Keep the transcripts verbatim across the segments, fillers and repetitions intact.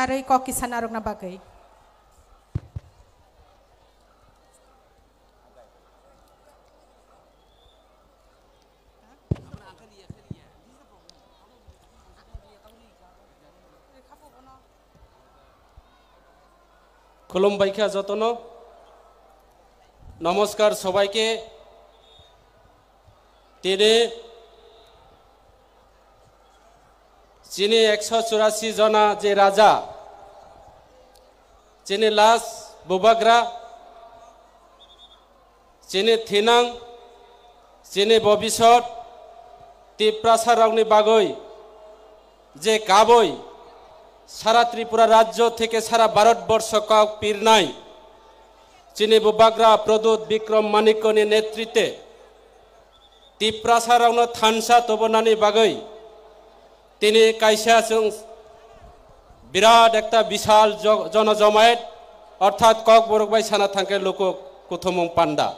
Arwi kok kisa narwkna bagwi. Khulumbai kha jotono. নমস্কার সবাইকে। Tini chini ekso churasi jona je raja, chini last bubagra, chini thinang, chini bobisot, Tiprasa rokni bagwi je kaboi sara Tripura rajyo theke sara Bharat borsho kok pirnai chini bubagra Pradyut Bikram Manikyani netritwe Tiprasa rokno thansa tobonani bagwi tini kaisa chwng birat ekta bisal jo-, jonojomayet orthat Kokborok bai sana thangkhe luku kuthumung panda.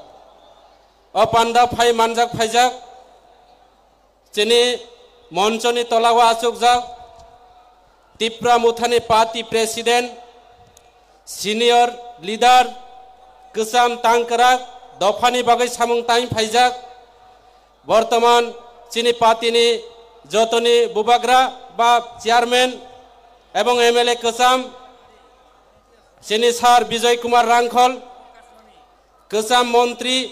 O panda phai manjak phaijak chini monchoni tolao achukjak Tipra Mothani party president, senior leader, kwcham tangkwrak dophani bagwi samung tang phaijak. Bortoman chini party ni jotoni bubagra ba chairman ebong M L A kwcham chini sir Bijoy Kumar Rangkhol, kwcham montri,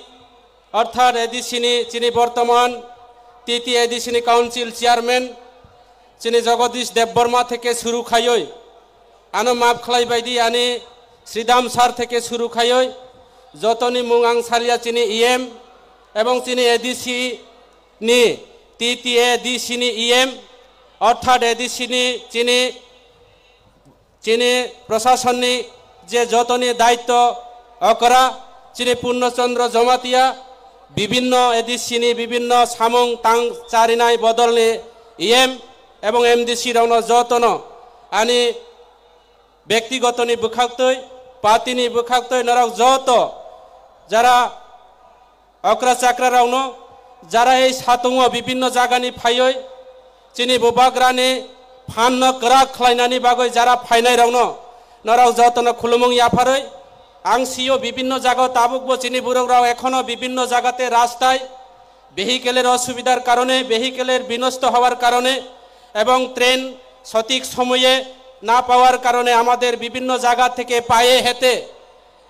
orthat A D C ni chini bortoman T T A D C ni council chairman chini Jagadish Debbarma theke suru khaioi, ano maaf khlai baidi ani Sridham sir theke suru khaioi, jotoni mung ang salia chini E M ebong chini A D C ni T T A D C ni E M, orthat A D C ni chini chini proshasonni je jotoni daitto okra chini Purno Chandra Jamatia, bibinno A D C ni bibinno samung tang charinai bodolni E M ebong M D C rokno jotono ani bektigotoni bwkhaktwi, party ni bwkhaktwi norok joto jara okra chakra rokno jara ei satungo bibinno jagani phaioi chini bubagrani phanno kwrak khlainani bagwi jara phainai rokno norok jotono khulumung yapharwi ang sio bibinno jaga tabukbo chini borok rok ekhono bibinno jagate rastai vehicle-er osubidar karone, vehicle-er binosto howar karone ebong train sotik somoye na pawar karone amader bibinno jaga theke paye hete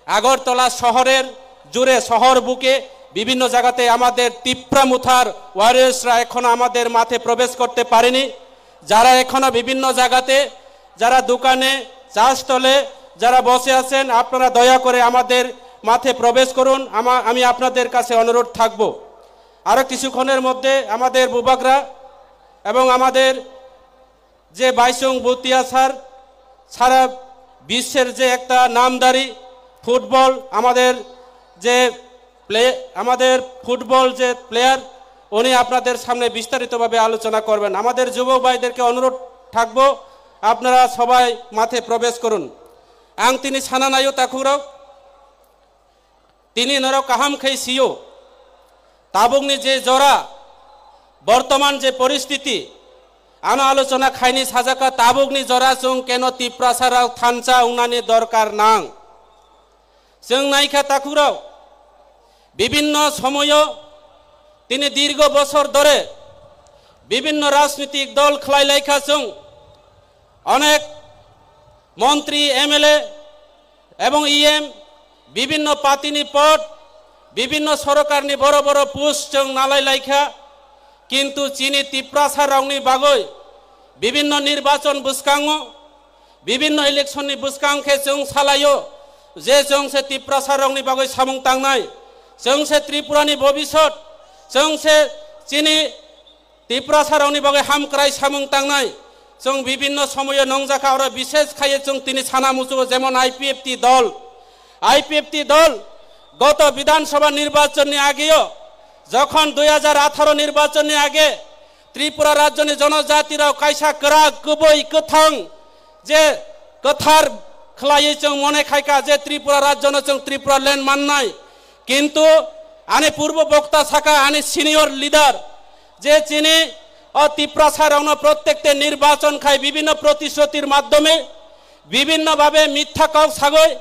Agartala shohorer jure shohor buke bibinno jagate amader Tipra Mothar warriors-ra ekhono amader mathe probesh korte pareni. Jara ekhono bibinno jagate, jara dokane, চা স্টলে, jara bose achen, apnara doya kore amader mathe probesh korun, ama-, ami apnader kache onurodh thakbo. Aro kishukhonor moddhe amader bubagra ebong amader je Baisong Bhutia sir, sara biswer je ekta namdari football, amader je play-, amader football je player, উনি আপনাদের সামনে বিস্তারিতভাবে আলোচনা করবেন। আমাদের যুবক ভাইদেরকে অনুরোধ থাকবো, আপনারা সবাই মাঠে প্রবেশ করুন। Ang tini sana naio takhukrok, tini norok kaham khe sio, tabukni je jora, bortoman je poristiti, ano alochona khaini sajaka tabukni jora chwng keno Tiprasa rok thansa wngnani dorkar nang. Chwng naikha takhukrok, bibinno somoyo tini dirgo bosor dhore bibinno rajnitik dol khlai laikha chwng, onek montri, M L A, ebong E M, bibinno party ni pod, bibinno sorokarni boro boro post chwng nalai laikha, kintu chini Tiprasa rokni bagwi bibinno nirbachon bwskango, bibinno election ni bwskang khe chwng salaio je chwng se Tiprasa rokni bagwi samung tangnai, chwng se Tripura ni bobisot, chwng se chini Tiprasa rokni bagwi hamkrai samung tangnai. Chwng bibinno somoyo nongjakha, oro bishesh khaiye chwng tini sana muchugo, jemon I P F T dol, I P F T dol goto Bidhan Sabha nirbachon ni ageo, jokhon dui hajar atharo nirbachon ni age Tripura rajyoni jonojati rok kaisa kwrak, kubui, kwthang je kwthar khlaiwi chwng mone khaikha je Tripura rajyono chwng Tripura land mannai. Kintu ani purbo bokta saka, ani senior leader, je chini o Tiprasa rokno prottekte nirbachon khai bibinno protishrutir maddhome Bibhinno bhabe mitha kok sagoi,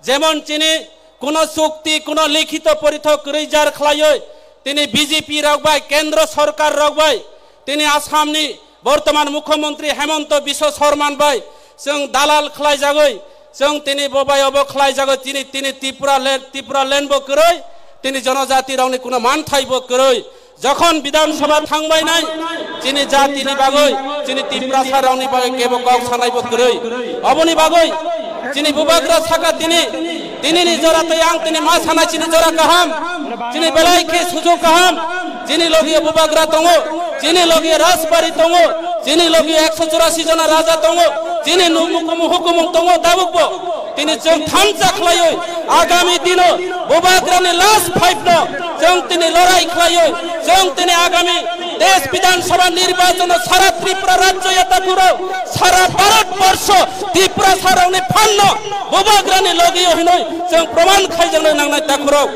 jemon chini kuno chukti, kuno likhito porithok kwrwi jar khlaioi, tini B J P rok bai, kendro sorkar rok bai, tini Assam ni bortoman mukhyamantri Hemanta Biswa Sarma bai chwng dalal khlai jagoi, chwng tini bo bai obo khlai jagoi, tini, tini Tripura land, Tripura land bo kwrwi, tini jonojati rokni kuno manthai bo kwrwi. Jokhon Bidhan Sabha thangbai nai, chini jatini bagwi, chini Tiprasa rokni bagwi kebo kok sanai bo kwrwi. Oboni bagwi chini bubagra saka tini, tinini jora tei ang tini ma sanai chini jora kaham, chini belai khe sujung kaham, chini logi bubagra tongo, chini logi Rajbari tongo, chini logi ekso churasi jona raja tongo, chini nu-, mukumu hukumung tongo, tabukbo. Tini chwng thansa khlaiwi agami dino bubagrani last fight no chwng tini lorai khlaiwi chwng tini agami desh Bidhan Sabha nirbachon o sara Tripura rajyo yatakhurok sara Bharat borsho Tiprasa rokni phanno bubagrani logi o hinwi chwng proman khaijaknai nangnai takhurok.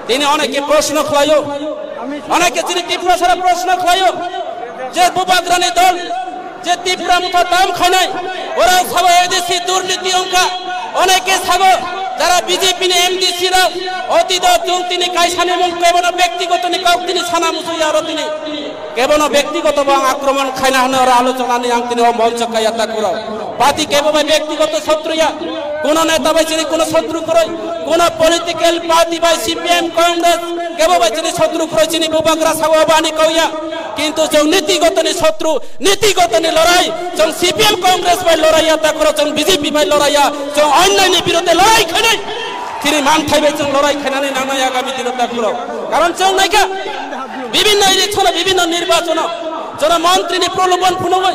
Tini oneke proshno khlaio, oneke chini Tiprasa rok proshno khlaio je bubagrani dol je Tipra Motha tam khainai, ora sabo A D C durniti wngkha, oneke sago jara B J P ni M D C rok, otito chwng tini kaisani mung kebono bektigoto ni kok tini sana musuya aro tini kebono bektigoto bo ang akromon khaina hwnwi oro alochona ni ang tini o moncho kaya takhurok. Party kebo bai bektigoto sotru ya, kuno neta bai chini kuno sotru kwrwi, kuno political party bai C P M Congress kebo bai chini sotru kwrwi, chini bubagra sago bo ani kok ya, kintu chwng nitigoto ni sotru, niti gotoni lorai, chwng C P M Congress bai lorai ya, takhurok chwng B J P bai lorai ya, chwng onyaini birudhe lorai khainai. Chini manthai bai chwng lorai khainani nangnai agami dino takhurok. Karon chwng naikha, bibhinno election o, bibhinno nirbachon o, chwngno montri ni prolobon phunugwi,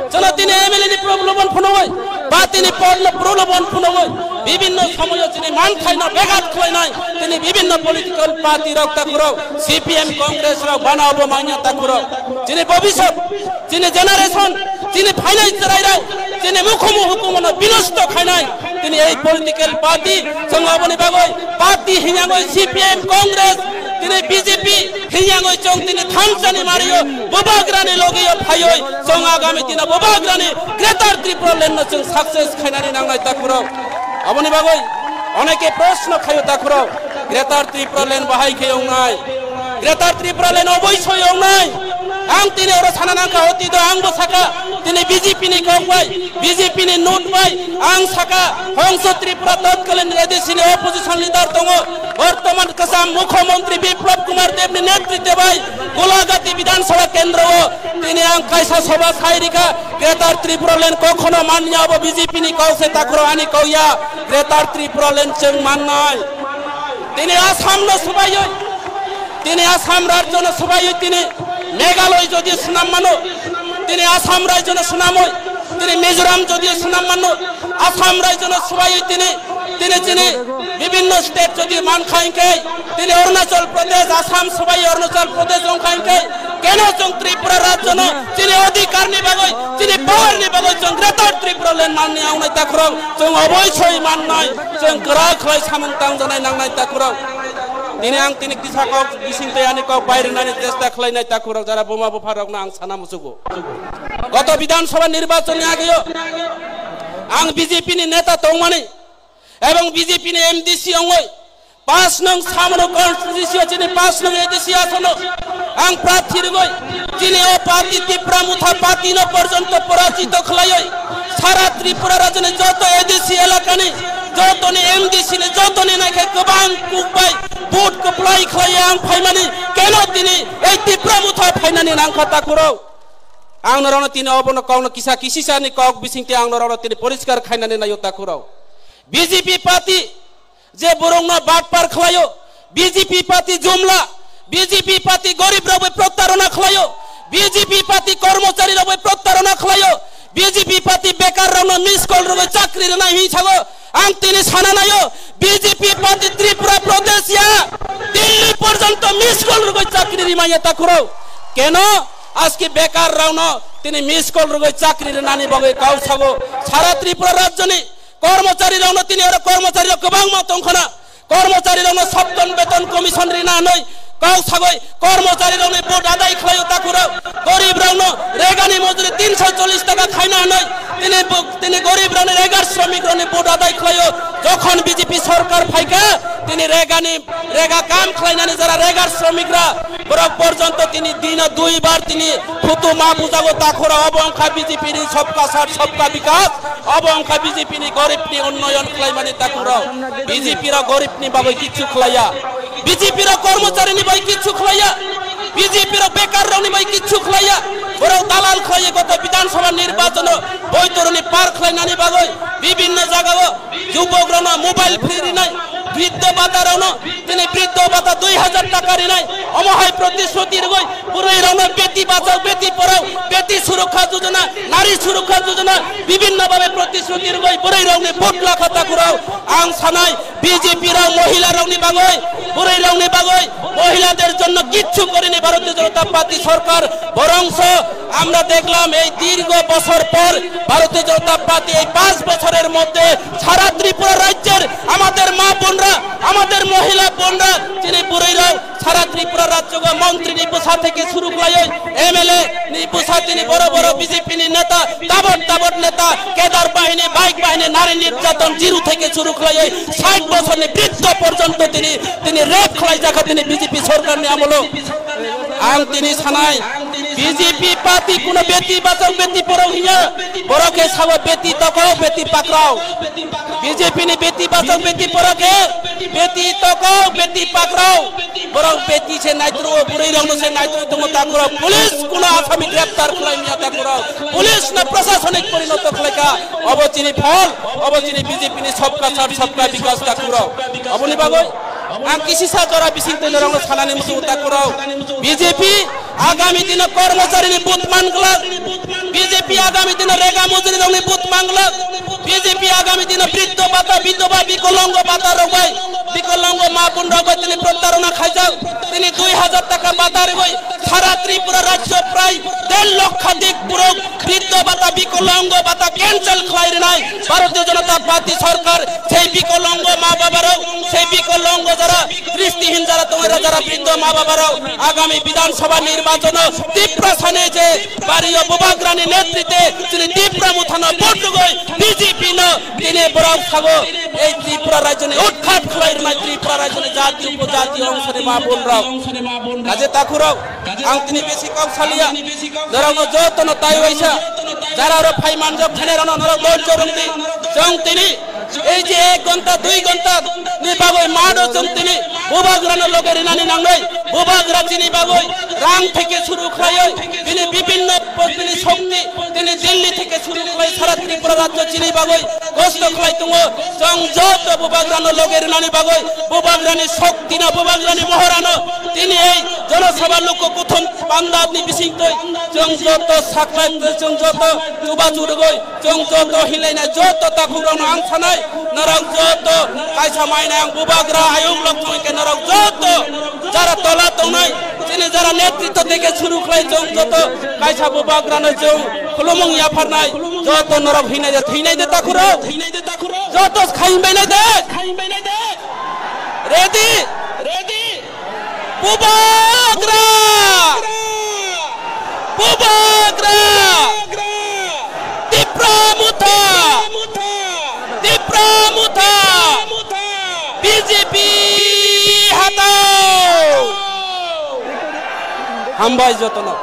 chwngno tini M L A ni prolobon phunugwi, party ni pod no prolobon phunugwi, bibhinno somoyo chini manthai no begat khlainai, tini bibhinno political party rok takhurok, C P M Congress rok bana obo manya takhurok. Chini bobisot, chini generation, chini phainai chwrairok, chini mukhumu hukumono binosto khainai. Tini ei political party, chwng aboni bagwi party hingyangwi C P M Congress, tini B J P hingyangwi chwng tini thansani mario, bubagrani logio phaioi, chwng agami dino bubagrani Greater Tripura Land no chwng success khainani nangnai takhurok. Aboni bagwi oneke proshno khaio takhurok, Greater Tripura Land bahai khe wngnai? Greater Tripura Land oboisoi wngnai. Ang tini oro sana nangkha, otito ang bo saka, tini B J P ni kok bai, B J P ni note bai, ang saka, Hongso Tripura totkalin A D C ni opposition leader tongo, bortoman kwcham mukhyamantri Biplab Kumar Deb ni netritwe bai, Golagati Bidhan Sabha kendro o, tini ang kaisa sabha sai rikha, Greater Tripura Land kokhono manya abo B J P ni kok se takhurok ani kok ya, Greater Tripura Land chwng mannai. Tini Assam no swbaiwi, tini Assam rajyo no swbaiwi, tini Meghalaya jodi swnam mano, tini Assam rajyo no swnamwi, tini Mizoram jodi swnam mano, Assam rajyo no swbaiwi tini, tini chini bibhinno state jodi mankha hinkhe, tini Arunachal Pradesh, Assam swbaiwi Arunachal Pradesh wngkha hinkhe, keno chwng Tripura rajyo no chini odhikar ni bagwi, chini power ni bagwi chwng Greater Tripura Land manni wngnai takhurok, chwng oboisoi mannai, chwng kwrak khlai samung tangjanai nangnai takhurok. Tini ang tini kisa kok bising tei ani kok bai rwnani chesta khlainai takhurok, jara buma bupharokno ang sana muchugo. Goto Bidhan Sabha nirbachon ni ageo ang B J P ni neta tongmani ebong B J P ni M D C ongoi pas nong samano constituency o chini pas nong A D C asono ang prarthi rwgoi chini o party Tipra Motha party no porjonto porajito khlaioi sara Tripura rajyoni joto A D C elakani jotoni M D C ni jotoni naikhe kwbang kukbai vote kwplai khlaiya ang phaimani keno tini ei Tipra Motha phainani nangkha takhurok. Ang norokno tini obono kokno kisa kisisani kok bisingtwi ang norokno tini poriskar khainani naio takhurok. B J P party je borokno batpar khlaio, B J P party jumla, B J P party gorib rok bai protarona khlaio, B J P party kormochari rok bai protarona khlaio, B J P party bekar rokno miss call rwgwi chakri rwnai hwnwi sago. Ang tini sana naio, B J P party Tripura Pradesh ya Delhi porjonto miss call rwgwi chakri rimanya takhurok. Keno aski bekar rokno tini miss call rwgwi chakri rwnani bagwi kok sago. Sara Tripura rajyoni kormochari rokno tini oro kormochari rok kwbangma tongkhana. Kormochari rokno Saptan Beton Commission rina hwnwi Rok sagoi kormochari rokni vote adai khlaio takhurok. Gorib rokno regani mojuri tinsho chollish taka khaina hwnwi tini bo-, tini gorib rokni regar shramik rokni vote adai khlaio. Jokhon B J P sorkar phaikha, tini regani, rega kam khlainani jara regar shramik ra borok porjonto tini dino dui bar tini phutu ma bujago takhurok. Obo wngkha B J P ni sabka saath sabka bikas, obo wngkha B J P ni gorib ni unnoyon khlaimani takhurok. B J P rok gorib ni bagwi kichu khlaiya. B J P rok kormochari ni bai kichu khlaiya, B J P rok bekar rok ni bai kichu khlaiya, borok dalal khlaiya. Goto Bidhan Sabha nirbachon o boitoroni par khlainani bagwi bibinno jaga o jubok rokno mobile free rinai, briddho bata rokno tini briddho bata dui hajar taka rinai, omo hai protishruti rwgwi bwrwi rokno beti bachao beti porao, beti surokha jojona, nari surokha jojona, bibinno bhabe protishruti rwgwi bwrwi rokni vote lakha takhurok. Ang sanai, B J P rok mohila rokni bagwi, bwrwi rokni bagwi, মহিলাদের জন্য কিচ্ছু করেনি ভারতীয় জনতা পার্টি সরকার। বরঞ্চ আমরা দেখলাম এই দীর্ঘ বছর পর ভারতীয় জনতা পার্টি এই পাঁচ বছরের মধ্যে সারা ত্রিপুরা রাজ্যের আমাদের মা বোনরা, আমাদের মহিলা বোনরা, যিনি বুড়িরাও সারা ত্রিপুরা রাজ্য মন্ত্রী নিপুষা থেকে শুরু করে এমএলএ নিপুষা, তিনি বড় বড় বিজেপি নেতা, তাবড় তাবড় নেতা, কেদার বাহিনী, বাইক বাহিনী, নারী নির্যাতন জিরো থেকে শুরু করে ষাট বছর বৃদ্ধ পর্যন্ত তিনি, তিনি রেপ খেলাই যাকে তিনি বিজেপি সরকার নিয়ে আমলো। আং তিনি সানাই বিজেপি পার্টি কোনো বেটি বাঁচাও বেটি পড়াও হিয়া, বড়কে সাবো বেটি তকাও বেটি পাকড়াও। বিজেপি ni বেটি বাঁচাও বেটি পড়াকে বেটি তকাও বেটি পাকড়াও। Borok beti se naitru, o bwrwi rokno se naitru tongo takhurok. Police kuno asami greptar khlai miya takhurok. Police no prosasonik porinoto khlaika. Obo chini phol, obo chini B J P ni sabka saath sabka bikas takhurok. Oboni bagwi ang kisisa jora bising twi norokno sanani muchungo takhurok. B J P agami dino kormochari ni but manglak. B J P agami dino rega mojuri rokni but manglak. B J P agami dino briddho bata, bidhoba, bikolongo bata rok bai, bikolongo ma bon rok bai tini protarona khaijak. Tini dui hajar taka bata rwgwi sara Tripura rajyo prai der lokhadik borok briddho bata, bikolongo bata cancel khlai rwnai Bharatiya Janata Party sorkar. Sei bikolongo ma baba rok, sei bikolongo jara dristihin jara tongwi rok, jara briddho ma baba rok agami Bidhan Sabha nirbachon o Tiprasa ni je Bari o Bubagrani netritwe chini Tipra Mothano vote rwgwi B J P no tini borok sago ei Tripura rajyoni utkhat khlai rwnai Tripura rajyoni jati upojati ongsoni ma bon rok. Kaje takhurok ang tini besi kok saliya, norokno jotono tai waisa jara ro phai manjak thane rano norok dojjo rwngdi. Chwng tini ei je ek ghonta, dui ghonta ni bagwi mado chwng tini Bubagrano loge rinani nangnai. Bubagra chini bagwi rang theke suru khlaiwi bini bibinno bini shokti tini Delhi theke suru khlai sara Tripura rajyo chini bagwi kosto khlai tongo. Chwng joto Bubagrano loge rinani bagwi Bubagrani shoktino, Bubagrani mohorano tini ei Jana Sabha Lok Kuthum Pandapni bisingtwi chwng joto saklai, chwng joto chubachu rwgwi Chwng joto hinlaina joto takhukrokno ang sanai, norok joto kaisa mainai ang Bubagra ayuk lok thangkhe norok joto jara tola tongnai, chini jara netritwo theke suru khlai chwng joto kaisa Bubagrano chwng khulumung yapharnai, joto norok hinai de, hinai de takhurok, joto khaim bainai de, ready? Bubagra! Bubagra! Tipra Motha! Tipra Motha! B J P hatao! Hambai jotono.